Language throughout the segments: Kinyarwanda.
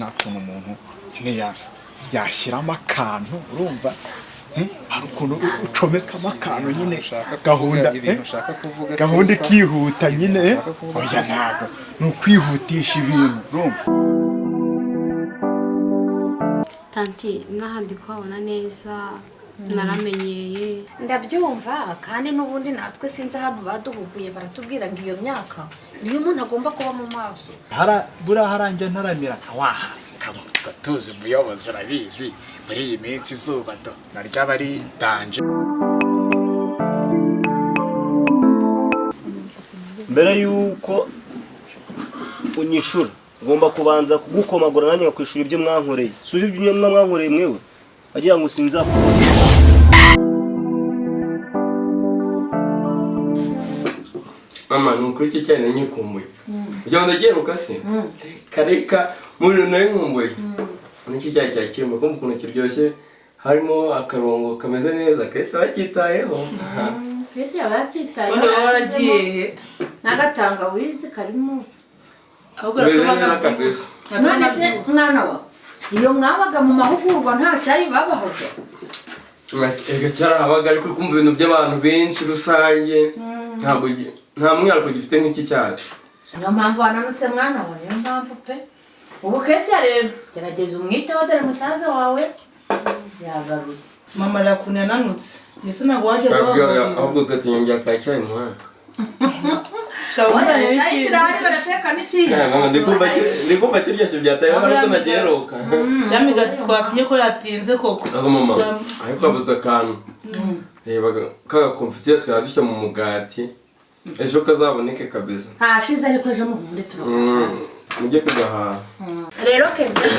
Nta kuntu umuntu nyine yashyiramo akantu, urumva? Hari ukuntu ucomekamo akantu nyine, Ushaka kuvuga gahunda ibintu ushaka kuvuga si gahunda ruswa. ikihuta nyine, eh? Ushaka kuvuga si Oya, ruswa. ntabwo ni ukwihutisha ibintu, urumva? Tanti, n'ahandi kuhabona neza naramenyeye. Ndabyumva, kandi n'ubundi natwe sinzi ahantu baduhuguye, baratubwira ngo iyo myaka niyo umuntu agomba kuba mu maso. Buriya haranjye ntaramira nka wahaze kamutuka tuzi umuyobozi, urabizi, muri iyi minsi izuba do naryo aba ari danger. Mbere y'uko unyishura, ngomba kubanza kugukomagura, nanjye ngakwishura ibyo mwankoreye. Si ibyo mwankoreye mwewe wagira ngo sinzakubona. Mama, ni ukuri icyo cyayi nari nyikumbuye kugira ngo ndagiheruka se kareka mu bintu nari nkumbuye. Nicyo cyayi cya kirimo kumva ukuntu kiryoshye, harimo akarungo kameze neza, kahise bacyitayeho. Keke baracyitayeho. Ubundi baba baragiye. N'agatangawizi karimo. Ahubwo Bimeze uratuma neza nabyibuha. kabisa. Uratuma None se nabyibuha. mwana wa, iyo mwabaga mu mahugurwa nta cyayi babahaga? Ega cyarahabaga, ariko uri kumva ibintu by'abantu benshi rusange ntabwo nta mwihariko gifite nk'iki cyacu. Niyo mpamvu wananutse, mwana wa, niyo mpamvu pe. Ubu Keke rero gerageza umwiteho, dore musaza wawe yagarutse. Mama arakuntu yananutse, mbese ntabwo wajya Ahubwo ahubwo gatinyongera ka cyayi, mwana. Icyayi kirahari, barateka n'ikiyi. Mama, ndi kumva kiryoshye byatayeho, ariko ntagiheruka. Ya migati twatumye ko yatinze koko? Ariko mama, ariko habuze akantu, reba ka gakomfitiye twari dushyira mu mugati, ejo kazaboneke kabisa. Ntashize, ariko ejo muhumure turagutaha. Mujye kugahaha. Rero Kevin,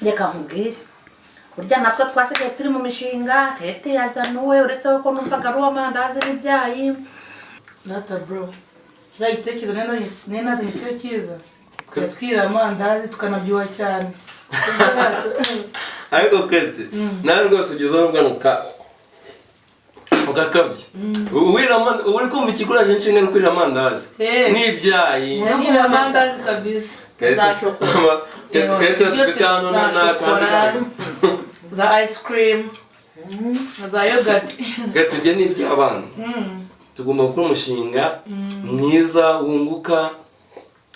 reka nkubwire, burya natwe twasigaye turi mu mishinga. Kete yazanuwe, uretse ko numvaga ari uw'amandazi n'ibyayi. Data bro, kiriya gitekerezo nari nazanye siyo cyiza, tukajya twirira amandazi tukanabyibuha cyane. Ariko ketse nawe rwose ugezeho ubwana ugakabya. Uba uri kumva ikikuraje inshinga no kurira amandazi n'ibyayi. Nirira amandazi kabisa. Za shokora. Ketse Byose. dufite hano Za n'akandi. shokora, za ice cream, za yogurt. Ketse, ibyo ni iby'abana. Tugomba gukora umushinga mwiza wunguka,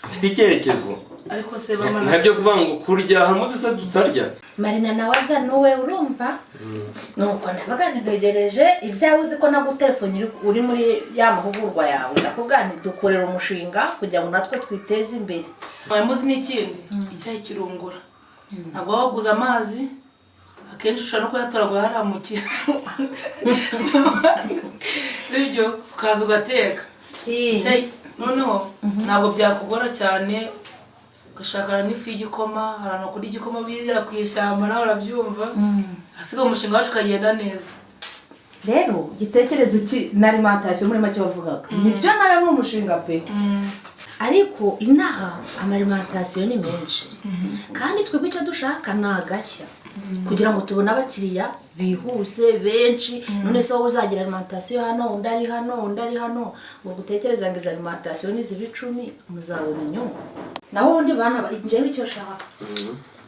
ufite icyerekezo. Ariko se mama? Nta byo kuvuga ngo kurya hari umunsi se tutarya. Marina nawe azanuwe, urumva? Nuko ndavuga nti ntegereje ibyawe, uzi ko nagutelefone uri muri ya mahugurwa yawe, ndakubwira nti dukorera umushinga kugira ngo natwe twiteze imbere. Muzi n'ikindi, icyayi kirungura, ntabwo waba waguze amazi, akenshi ushobora no kuyatoragura hariya mu sibyo, ukaza ugateka icyayi. Noneho ntabwo byakugora cyane, ugashakana n'ifu y'igikoma, hari ahantu bakunda igikoma birira ku ishyamba, nawe urabyumva, hasigaye umushinga wacu ukagenda neza. Rero igitekerezo na alimentation muri make wavugaga nibyo, nayo ni umushinga pe. Ariko inaha ama alimentation ni menshi, kandi twebwe icyo dushaka ni agashya kugira ngo tubone abakiriya bihuse benshi. None se wowe uzagira alimentation hano, undi ari hano, undi ari hano, ngo gutekereza ngo izi alimentation niziba 10 muzabona inyungu? Naho ubundi bana, njyewe icyo nshaka,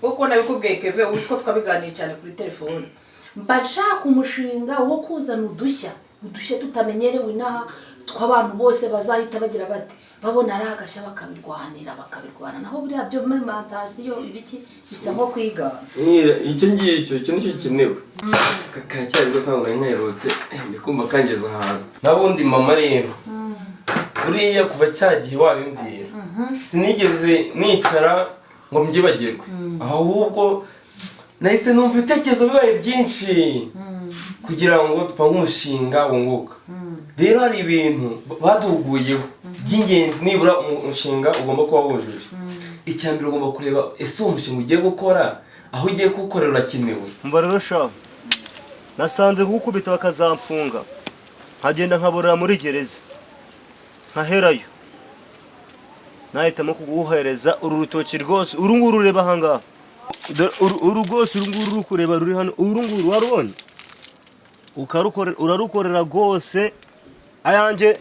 kuko nabikubwiye Keve, uzi ko twabiganiye cyane kuri telefone, mba nshaka umushinga wo kuzana udushya, udushya tutamenyerewe inaha, tw'abantu bose bazahita bagira bate, babona ari agashya bakabirwanira, bakabirwana. Naho buriya byo muri alimentation ibiki bisa nko kwigana. Icyo ngicyo, icyo nicyo gikenewe. Aka cyayi rwose ntabwo nari nkaherutse. Ndi kumva kangeze ahantu. N'abundi mama rero, buriya kuva cya gihe wabimbwira sinigeze nicara ngo mbyibagirwe, ahubwo nahise numva ibitekerezo bibaye byinshi kugira ngo dupange umushinga wunguka. Rero hari ibintu baduhuguyeho by'ingenzi nibura umushinga ugomba kuba wujuje. Icya mbere, ugomba kureba ese uwo mushinga ugiye gukora, aho ugiye kuwukorera urakenewe? Umva rero sha, nasanze kugukubita bakazamfunga, nkagenda nkaborera muri gereza nkaherayo, nahitamo kuguhereza uru rutoki rwose, uru nguru ureba ahangaha. Dore uru rwose, uru nguru uri kureba ruri hano, uru nguru warubonye, urarukorera rwose, ayanjye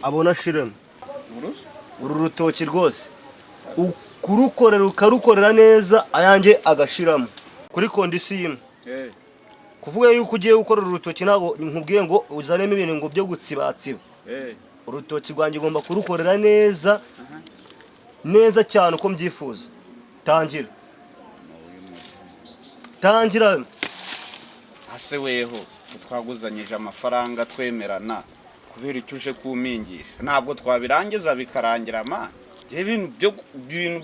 abona ashiremo. Uru rutoki rwose. Kurukorera ukarukorera neza, ayanjye agashiramo kuri condition imwe. Kuvuga yuko ugiye gukorera urutoki, ntabwo nkubwiye ngo uzanemo ibintu ngo byo gutsibatsiba. Urutoki rwanjye ugomba kurukorera neza neza cyane uko mbyifuza. Tangira, tangira. Ase weho, twaguzanyije amafaranga twemerana, kubera icyo uje kumpingisha? Ntabwo twabirangiza bikarangira ma. Njye ibintu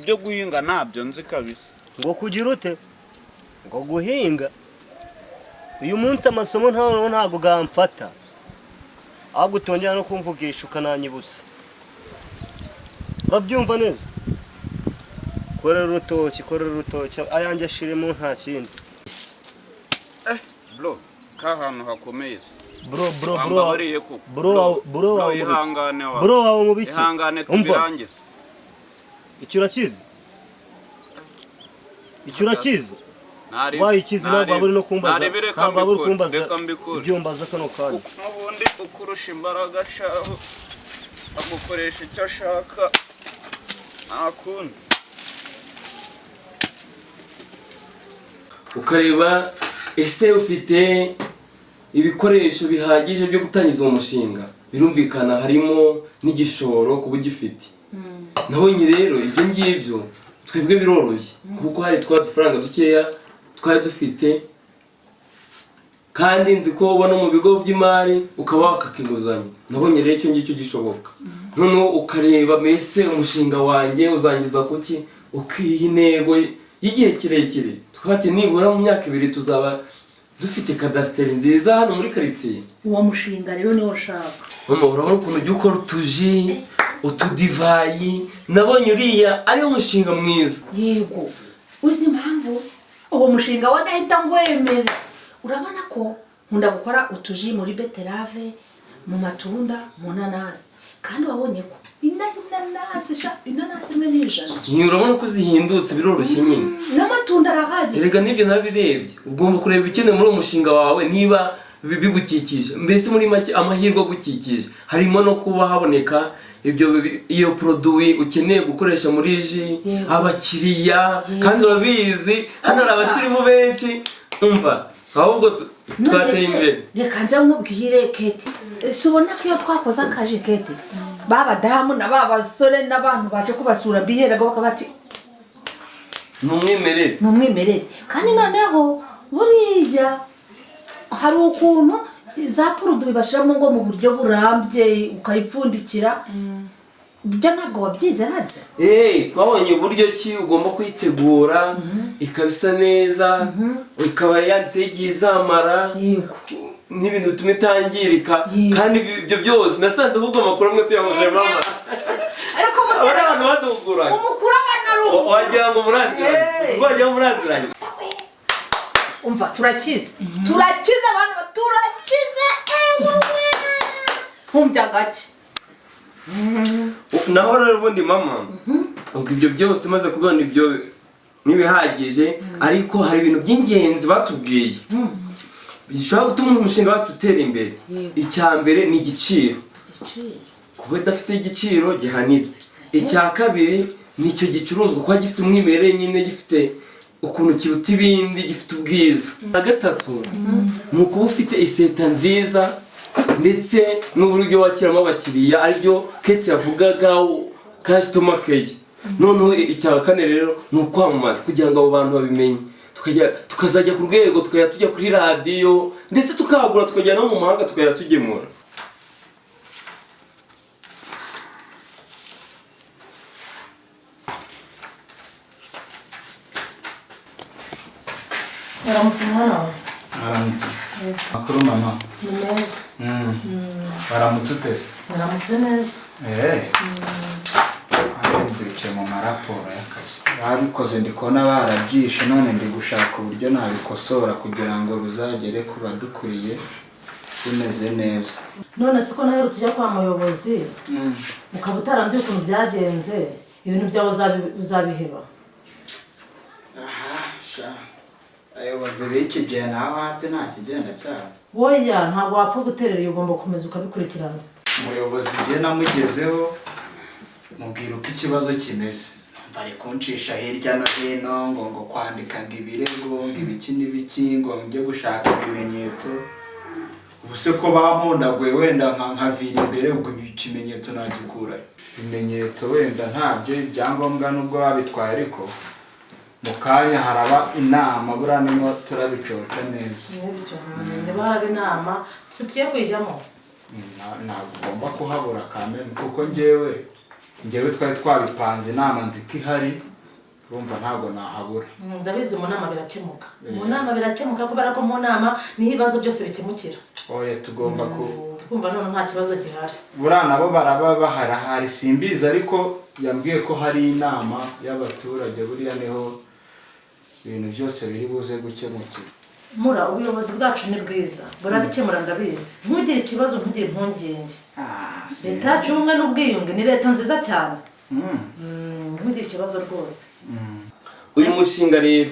byo guhinga ntabyo nzi kabisa. Ngo kugira ute? Ngo guhinga? Uyu munsi amasomo ntabwo gamfata, ahubwo utongera no kumvugisha ukananyibutsa. Urabyumva neza? Korera urutoki, korera urutoki, ayanjye ashiremo, nta kindi. Bro, ka hantu hakomeye se. Bro, bro, bro. Wambabariye koko. Bro wawe, bro Bro, wawe mu biki? Ihangane wa. Bro wawe mu biki? Ihangane Umva. tubirangize. Icyo urakizi? Icyo urakizi? Nari Wayikizi, ntabwo waba uri no kumbaza. Narebe, reka Ntabwo waba uri mbikore, kumbaza reka mbikore. ibyo mbaza kano kanya. N'ubundi ukurusha imbaraga shaho agukoresha icyo ashaka, nta kundi. Ukareba ese ufite ibikoresho bihagije byo gutangiza uwo mushinga. Birumvikana harimo n'igishoro kuba ugifite. Nabonye rero ibyo ngibyo twebwe biroroshye, kuko hari twa dufaranga dukeya twari dufite, kandi nzi ko ubona mu bigo by'imari ukaba wakaka inguzanyo. Nabonye rero icyo ngicyo gishoboka. Noneho ukareba mbese umushinga wanjye uzangiza kuki, ukiha intego y'igihe kirekire, tukaba ati nibura mu myaka 2 tuzaba dufite kadasiteri nziza hano muri karitsiye. Uwo mushinga rero niwo nshaka. Mama, urabona ukuntu ujya ukora utuji, utudivayi? Nabonye uriya ariwo mushinga mwiza. Yego, uzi impamvu uwo mushinga wa ndahita ngwemera? Urabona ko nkunda gukora utuji muri betterave, mu matunda, mu nanasi, kandi wabonye ko inanasi sha, inanasi imwe ni 100. Ni urabona ko zihindutse, biroroshye nyine. N'amatunda arahagije. Erega n'ibyo nabirebye, ugomba kureba ibikenewe muri uwo mushinga wawe, niba bigukikije, mbese muri make amahirwe agukikije, harimo no kuba haboneka ibyo iyo produit ukeneye gukoresha muri jus, abakiriya. Kandi urabizi hano hari abasirimu benshi. Umva, ahubwo twateye None se, imbere. Reka nze nkubwire, Keti, si ubona ko iyo twakoze akaji, Keti, ba badamu na ba basore n'abantu baje kubasura biheraga bakaba bati Ni umwimerere. Ni umwimerere. Kandi noneho buriya hari ukuntu za produit bashyiramo ngo mu buryo burambye, ukayipfundikira. Ibyo ntabwo wabyize harya? Hey, twabonye uburyo ki ugomba kuyitegura ikaba isa neza, ikaba yanditseho igihe izamara n'ibintu bituma itangirika. Kandi ibyo byose nasanze ahubwo amakuru amwe tuyahuje, mama. Ariko Aba ni abantu baduguranye. Umukuru abana ari Wagira ngo muraziranye. Wagira ngo muraziranye. Umva, turakize, turakize abantu, turakize. Ewe, nkumbya agace. Naho rero ubundi mama, ubwo ibyo byose maze kubona ibyo n'ibihagije, ariko hari ibintu by'ingenzi batubwiye bishobora gutuma umushinga wacu utera imbere. Icya mbere ni igiciro, kuba udafite igiciro gihanitse. Icya kabiri ni icyo gicuruzwa kuba gifite umwimerere nyine, gifite ukuntu kiruta ibindi, gifite ubwiza. Icya gatatu ni ukuba ufite iseta nziza, ndetse n'uburyo wakiramo abakiriya, aribyo Ketse yavugaga, customer care. Noneho icya kane rero ni ukwamamaza kugira ngo abo bantu babimenye, tukazajya ku rwego tukajya tujya kuri radiyo, ndetse tukagura, tukajya no mu mahanga, tukajya tugemura. Waramutse mwana wawe. Waramutse. Makuru mama? Ni meza. Waramutse utese? Waramutse neza. Mbyukiye mu maraporo y'akazi. Babikoze ndi kubona barabyishe, none ndi gushaka uburyo nabikosora kugira ngo bizagere ku badukuriye bimeze neza. None se ko naherutse ujya kwa muyobozi, ukaba utarambye ukuntu byagenze, ibintu byawe uzabiheba? Aha sha, abayobozi b'iki gihe nawe hapi, nta kigenda cyabo. Woya, ntabwo wapfa guterera iyo, ugomba gukomeza ukabikurikirana. Umuyobozi igihe namugezeho mubwira uko ikibazo kimeze. Bari kuncisha hirya no hino ngo kwandika ngo ibirego, ngo ibiki n'ibiki, ngo njye gushaka ibimenyetso. Ubu se ko bampondaguye, wenda nkavira imbere, ubwo ikimenyetso nagikurayo? Ibimenyetso wenda ntabyo, ibyangombwa nubwo babitwaye, ariko mu kanya haraba inama, buriya nimwo turabicoca neza. Nibyo, niba haba inama si tugiye kuyijyamo. Ntabwo ugomba kuhabura kameme, kuko njyewe twari twabipanze, inama nzi ko ihari, urumva ntabwo nahabura. Ndabizi, mu nama birakemuka, mu nama birakemuka, kubera ko mu nama niho ibibazo byose bikemukira. Oya, tugomba ku Twumva none nta kibazo gihari. Buriya nabo baraba bahari ahari, simbizi, ariko yambwiye ko hari inama y'abaturage, buriya niho ibintu byose biri buze gukemukira. Mura, ubuyobozi bwacu ni bwiza, burabikemura, ndabizi. Ntugire ikibazo, ntugire impungenge. Leta yacu y'ubumwe n'ubwiyunge ni leta nziza cyane. Ntugire ikibazo rwose. Uyu mushinga rero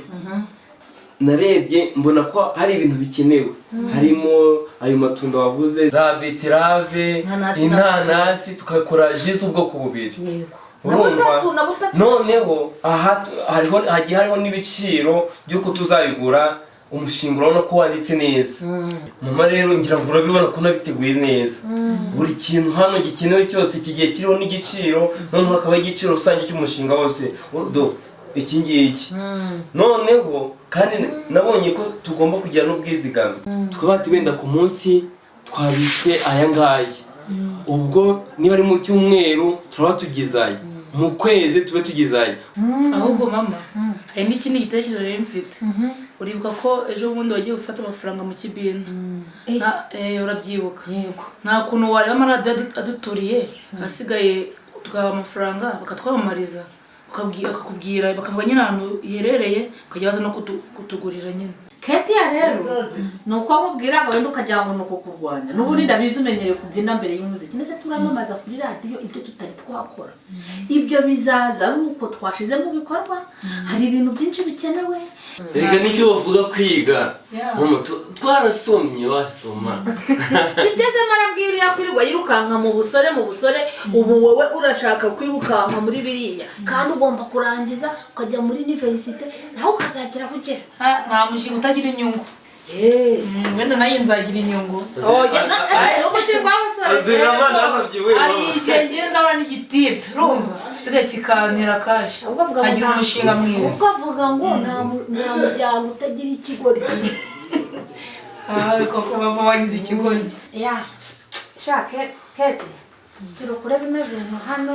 narebye mbona ko hari ibintu bikenewe, harimo ayo matunda wavuze, za beterave, Inanasi. Inanasi, tugakora jus z'ubwoko bubiri. Yego. Urumva? Na butatu, na butatu. Noneho aha hariho, hagiye hariho n'ibiciro by'uko tuzayigura. Umushinga urabona ko wanditse neza, mama. Rero ngira ngo urabibona ko nabiteguye neza. Buri kintu hano gikenewe cyose kigiye kiriho n'igiciro, noneho hakaba igiciro rusange cy'umushinga wose. Do iki ngiki. Noneho kandi nabonye ko tugomba kugira n'ubwizigame, tukaba ati wenda ku munsi twabitse aya ngaya, ubwo niba ari mu cyumweru turaba tugize aya, mu kwezi tube tugize aya. Ahubwo mama, hari n'ikindi gitekerezo rero mfite. Uribuka ko ejo bundi wagiye gufata amafaranga mu kibina? Urabyibuka? Yego. Nta kuntu wareba amaradiyo aduturiye asigaye, tugaha amafaranga bakatwamamariza, bakakubwira, bakavuga nyine ahantu iherereye, bakajya baza no kutugurira nyine. Ketiya rero, ni uko amubwira ngo wenda ukagira ngo ni ukukurwanya. N'ubundi ndabizi, umenyereye kubyina mbere y'umuziki. Ndetse turamamaza kuri radiyo ibyo tutari twakora, ibyo bizaza ari uko twashize mu bikorwa. Hari ibintu byinshi bikenewe. Erega nicyo bavuga kwiga. Mama, twarasomye, wasoma. Sibyo se? Marabwira uriya kwirirwa yirukanka mu busore, mu busore. Ubu wowe urashaka kwirukanka muri biriya, kandi ugomba kurangiza ukajya muri université, nawe ukazagera aho ugera. Nta mushinga utagira inyungu. Wenda nayo nzagira inyungu. Umushinga w'abasore. Azirira amandazi abyibuye, Hari mama. igihe ngenda ndabona n'igitipe, urumva asigaye kikantera cash, Ubwo avuga ngo nkagira umushinga mwiza. Ubwo avuga ngo nta muryango utagira ikigoryi. Ah, koko mama wagize ikigoryi. Ya sha Keti, gira ukore bino bintu hano.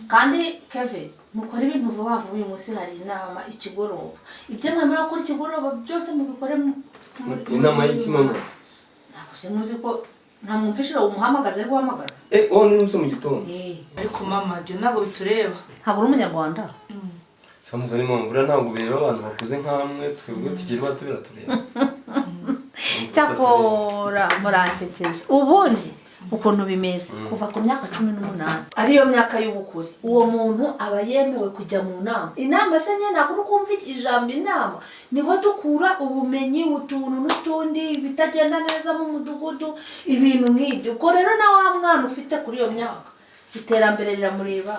Kandi Keve, mukore ibintu vuba vuba. Uyu munsi hari inama ikigoroba. Ibyo mwemera gukora ikigoroba byose mubikore Inama y'iki, mama? Ntabwo se muzi ko ntamwumvishije umuhamagaza ari guhamagara? Eh, wowe ni mu gitondo. Ariko mama, ibyo ntabwo bitureba. Ntabwo uri umunyarwanda. Samugani mama, buriya ntabwo bireba abantu bakuze nkamwe, twebwe tugira bato biratureba. Cyakora murancekeje. Ubundi ukuntu bimeze, kuva ku myaka 18, ariyo myaka y'ubukure, uwo muntu aba yemewe kujya mu nama. Inama se nyine, ntabwo uri kumva ijambo inama? Niho dukura ubumenyi, utuntu n'utundi, ibitagenda neza mu mudugudu, ibintu nk'ibyo. Ubwo rero na wa mwana ufite kuri iyo myaka, iterambere riramureba,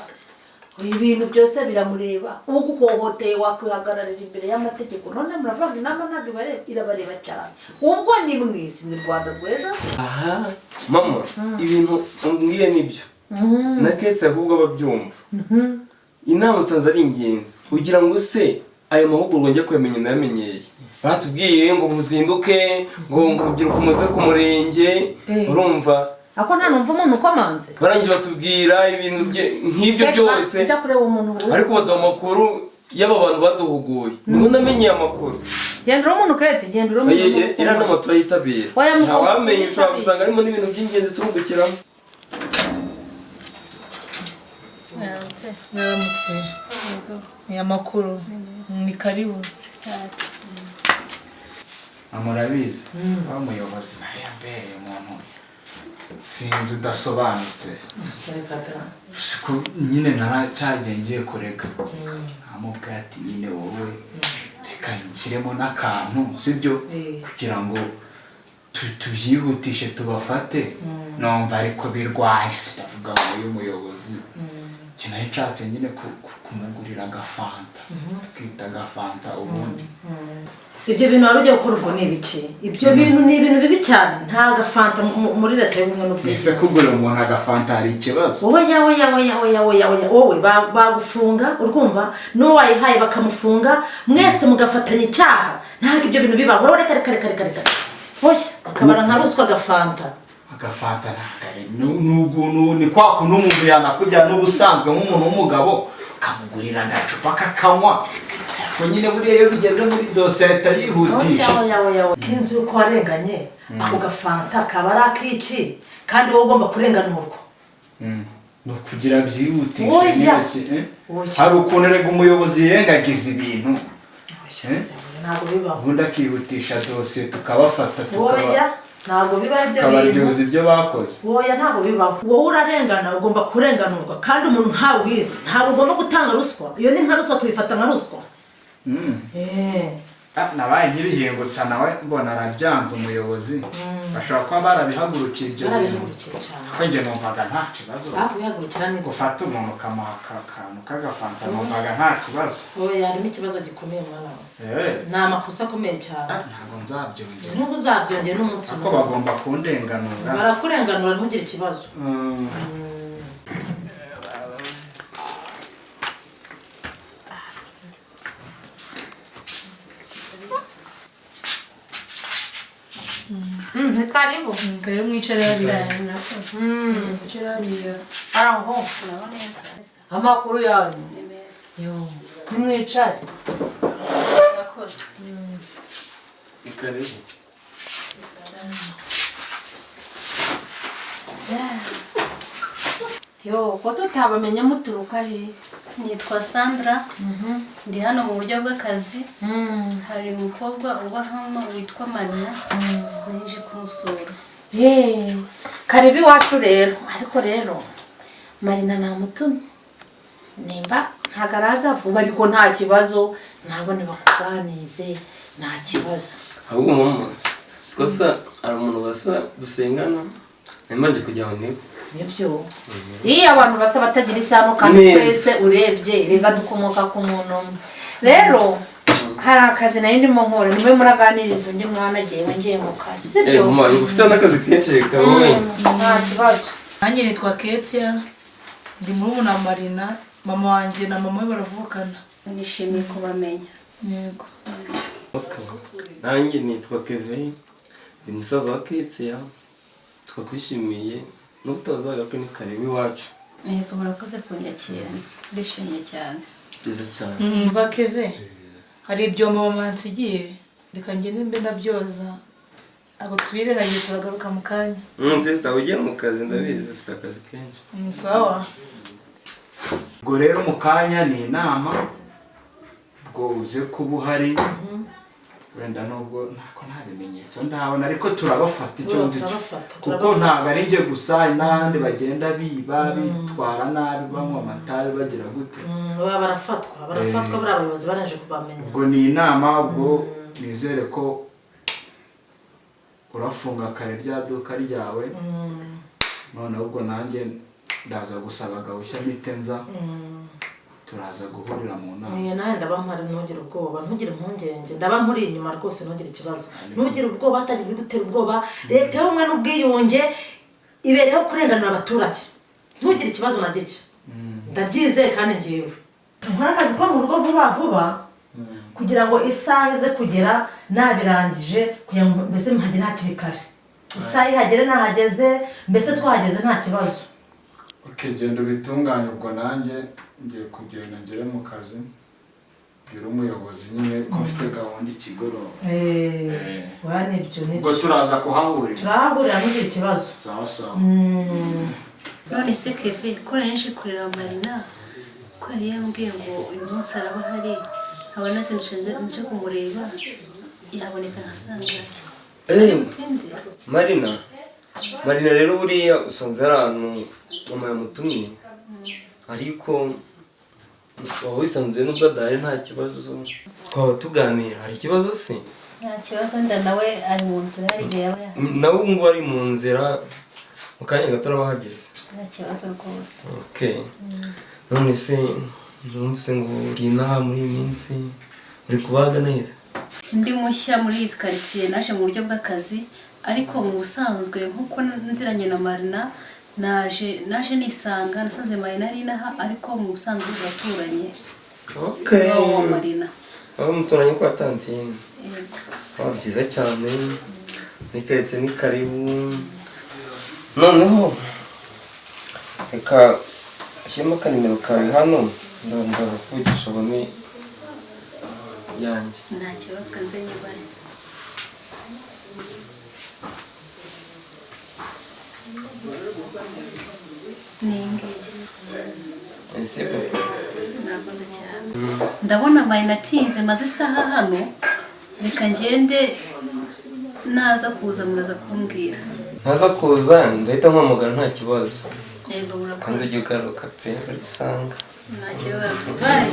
ibintu byose biramureba. Uguhohoteye wakwihagararira imbere y'amategeko. None muravuga inama ntabwo ibareba? Irabareba cyane. Ubwo ni mwisi ni Rwanda rw'ejo. Aha mama, ibintu umbwiye nibyo naketse, ahubwo ababyumva inama nsanze ari ingenzi. Ugira ngo se aya mahugurwa njya kuyamenya nayamenyeye? Batubwiye ngo muzinduke, ngo urubyiruko muze ku murenge, urumva? Ako nta numva umuntu ukomanze. Barangije batubwira ibintu nk'ibyo byose. Njya kureba umuntu uri Ariko baduha amakuru y'aba bantu baduhuguye, niho namenyeye amakuru. Genda uri umuntu, Keti, genda uri umuntu. Iriya nama turayitabira. Oya, mukobwa, Ntawamenya, ushobora tuyitabire. gusanga harimo n'ibintu by'ingenzi turungukiramo. Mwaramutse. Mwaramutse. Ni amakuru, ni karibu. Murabizi, wa muyobozi nawe yambereye umuntu sinzi udasobanutse. Reka da. Siko nyine naracyagiye ngiye kurega, amubwira ati nyine wowe reka nshyiremo n'akantu, sibyo, kugira ngo tubyihutishe tubafate. Numva ariko birwanya, sinavuga ngo uyu muyobozi. Njye nari nshatse nyine kumugurira agafanta, tukita agafanta ubundi. Ibyo bintu wari ugiye gukora ubwo ni ibiki? Ibyo bintu ni ibintu bibi cyane. Nta gafanta muri leta y'ubumwe Ese n'ubwiyunge. kugurira umuntu agafanta hari ikibazo? Oya, oya, oya, oya, oya, oya! Wowe bagufunga, urwumva? N'uwo wayihaye bakamufunga, mwese mugafatanya icyaha. Ntabwo ibyo bintu bibaho. Wowe reka, reka, reka, reka, reka, oya, akabara nka ruswa agafanta. Agafanta ntabwo ari ni kwa kuntu umuntu yanakujya n'ubusanzwe nk'umuntu w'umugabo, ukamugurira agacupa kakanywa, ariko nyine buriya iyo bigeze muri dosiye ahita yihutisha. Oya, oya, oya, oya! Kenzi, yuko warenganye, ako gafanta kaba ari ak'iki kandi wowe ugomba kurenganurwa? Ni ukugira byihutishe. Oya. Nyine, eh? Oya. Hari ukuntu erega umuyobozi yirengagiza ibintu. Oya, oya, oya, ntabwo bibaho. Ubundi akihutisha dosiye, tukabafata, Oya, ntabwo bibaho ibyo bintu. tukabaryoza ibyo bakoze. Oya, ntabwo bibaho. Wowe urarengana, ugomba kurenganurwa, kandi umuntu nkawe wize ntabwo ugomba gutanga ruswa. Iyo ni nka ruswa, tuyifata nka ruswa. Ah, nabaye nkibihingutsa nawe mbona arabyanze umuyobozi. Bashobora kuba barabihagurukiye ibyo bintu. Barabihagurukiye cyane. Ko njye numvaga nta kibazo. Bakubihagurukira nibyo. Gufata umuntu ukamuha akantu k'agafanta numvaga nta kibazo. Oya, harimo ikibazo gikomeye, mwana wawe. Ni amakosa akomeye cyane. Ah, ntabwo nzabyongera. Nubwo uzabyongera n'umunsi Ariko umwe. bagomba kundenganura. Barakurenganura, ntugire ikibazo. Ni karibu. Karibu, mwicare hariya, mwicare hariya. Aho amakuru yanyu? Yo, nimwicare. Ni karibu. Yo, ko tutabamenye, muturuka he? Nitwa Sandra, ndi hano mu buryo bw'akazi. Hari umukobwa uba hano witwa Marina, nije kumusura. Ye, karibu iwacu rero. Ariko rero Marina namutumye, nimba ntabwo araza vuba, ariko nta kibazo, nabone bakuganize, nta kibazo. Ahubwo mama, twasa hari umuntu basa dusengana, nari kugira ngo niwe. Nibyo, iyo abantu basa batagira isano kandi Neza. twese urebye rega dukomoka ku muntu umwe. Rero hari akazi nari ndimo nkora, nimwe muraganiriza undi mwana, agiye ngiye mu kazi, sibyo? Mama, ufite n'akazi kenshi, reka wowe. Nta kibazo. Nanjye nitwa Ketia, ndi murumuna wa Marina. Mama wanjye na mama we baravukana. Nishimiye kubamenya. Yego. Okay. Nanjye nitwa Kevin, ndi musaza wa Ketsia. Twakwishimiye no kutazagaruka, ni karibu iwacu. Yego, murakoze kunyakira, ndishimye cyane. Byiza cyane. Mva Keve, hari ibyombo mama yansigiye, reka ngende mbe ndabyoza, ntabwo tubirengagiye, turagaruka mu kanya. Sister, ugiye mu kazi, ndabizi ufite akazi kenshi. Sawa. Ubwo rero mu kanya ni inama, ubwo uze kuba uhari. Wenda nubwo ntako nta bimenyetso ndabona, ariko turabafata, icyo nzi cyo. Turabafata, Kuko turabafata. ntabwo ari njye gusa, n'ahandi bagenda biba, bitwara nabi, banywa amatabi, bagira gute. Baba barafatwa, barafatwa, buriya abayobozi baraje kubamenya. Ubwo ni inama, ubwo nizere ko urafunga kare rya duka ryawe. Noneho ubwo nanjye ndaza gusaba gahushya mpite nza, turaza guhurira mu nama. Niyo, nawe ndaba mpari, ntugire ubwoba, ntugire impungenge, ndaba nkuri inyuma rwose, ntugire ikibazo, ntugire ubwoba, hatagira ibigutera ubwoba. Leta y'ubumwe n'ubwiyunge ibereyeho kurenganura abaturage, ntugire ikibazo na gike, ndabyizeye. Kandi ngewe nkora akazi ko mu rugo vuba vuba kugira ngo isaha ize kugera nabirangije, kugira ngo mbese mpagere hakiri kare, isaha ihagere nahageze, mbese twahageze nta kibazo. Okay, genda ubitunganye, ubwo nanjye ngiye kugenda ngere mu kazi, mbwira umuyobozi nyine ko mfite gahunda ikigoroba. Wa, nibyo, Ubwo nibyo. turaza kuhahurira. Turahahurira, ntugire ikibazo. Sawa sawa. None se Keve, ko nari kureba Marina, ko yari yambwiye ngo uyu munsi araba ahari, nkaba nazindutse nje kumureba, yaboneka nkasanga butinde? Marina, Marina rero buriya usanze hari ahantu mama yamutumye, ariko waba wisanzuye nubwo adahari, nta kibazo, twaba tuganira. Hari ikibazo se? Nta kibazo, nda nawe ari mu nzira, hari igihe yaba yahari. Nawe ubu ngubu ari mu nzira. Mu kanya gato urabahageze. Nta kibazo rwose. Okay. None se numvise ngo uri inaha muri iyi minsi, uri kubaga neza? Ndi mushya muri izi karitsiye, naje mu buryo bw'akazi, ariko mu busanzwe nk'uko nziranye na Marina, naje nisanga nasanze Marina ari inaha, ariko mu busanzwe turaturanye. Okay. Wa Marina. Aho muturanye kwa tantine. Yego. Ah, byiza cyane. Ni karitsiye, ni karibu. Noneho reka ushyiremo akanimero kawe hano, ndaza kuvugisha ubone yanjye. Nta kibazo, kanze nyibare. Ni iyi ngiyi. Ese papa. Murakoze cyane. Ndabona Marina atinze, maze isaha hano, reka ngende, naza kuza muraza kumbwira. Ntaza kuza ndahita nkwamagana, nta kibazo. Yego. Kandi Murakoze. ujye ugaruka pe, uragisanga. Nta kibazo, bye.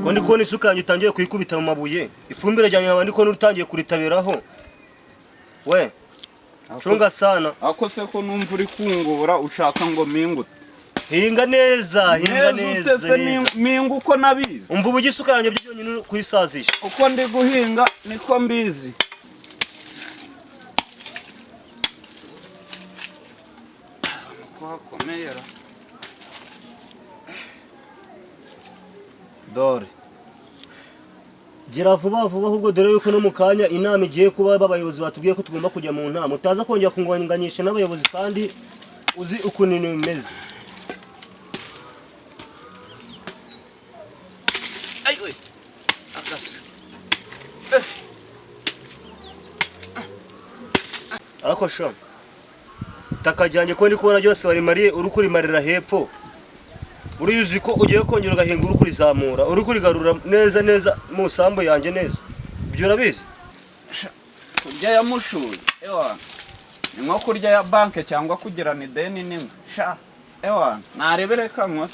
Ko ndi kubona isuka yanjye utangiye kuyikubita mu mabuye, ifumbire ryanjye nkaba ndi kubona utangiye kuritabiraho. We, cunga sana. Ako se ko numva uri kungubura, ushaka ngo mpingute? Hinga neza, hinga. Neza ute Neza se? neza. Mpinga uko nabizi. Umva uburyo isuka yanjye byonyine kuyisazisha. Uko ndi guhinga niko mbizi. Uko hakomeye ra. Dore. Gira vuba vuba ahubwo, dore yuko no mu kanya inama igiye kuba, abayobozi batubwiye ko tugomba kujya mu nama. Utaza kongera kunganyisha n'abayobozi kandi uzi ukuntu ibintu bimeze. Ayiwe, akase. Ariko sha, itaka ryanjye ko ndi kubona ryose warimariye, uri kurimarira hepfo, uriya uzi ko ugiye kongera ugahinga, uri kurizamura, uri kurigarura neza neza mu sambu yanjye neza, ibyo urabizi? Kurya ya mushuye, ewa, ni nko kurya ya banke cyangwa kugirana ideni nimwe sha. Ewa, narebere kanywa.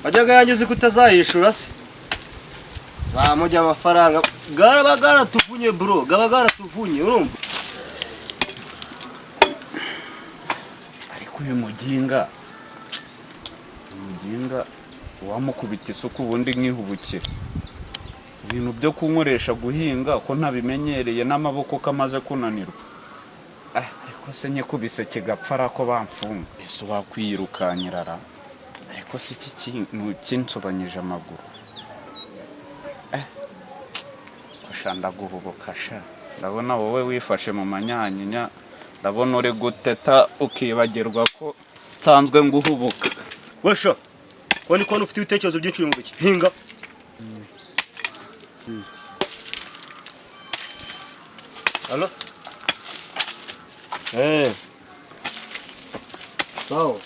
Wajyaga yanjye uzi ko utazayishura se? Zamujya amafaranga garaba garatuvunye bro, gaba garatuvunye, urumva? Ariko uyu muginga, umuginga wamukubita isuku ubundi nkihubukira ibintu byo kunkoresha guhinga ko ntabimenyereye n'amaboko ko amaze kunanirwa. Ariko se nyikubise kigapfa ara ko bamfunga? Ese wakwirukanyira ra? Ariko se iki kintu kinsobanyije amaguru? Sha, ndaguhubuka sha. Ndabona wowe wifashe mu manyanyinya, ndabona uri guteta ukibagirwa ko nsanzwe nguhubuka. We sha, ko ndi kubona ufite ibitekerezo byinshi, uri mu biki? Hinga. Allo. Sawa.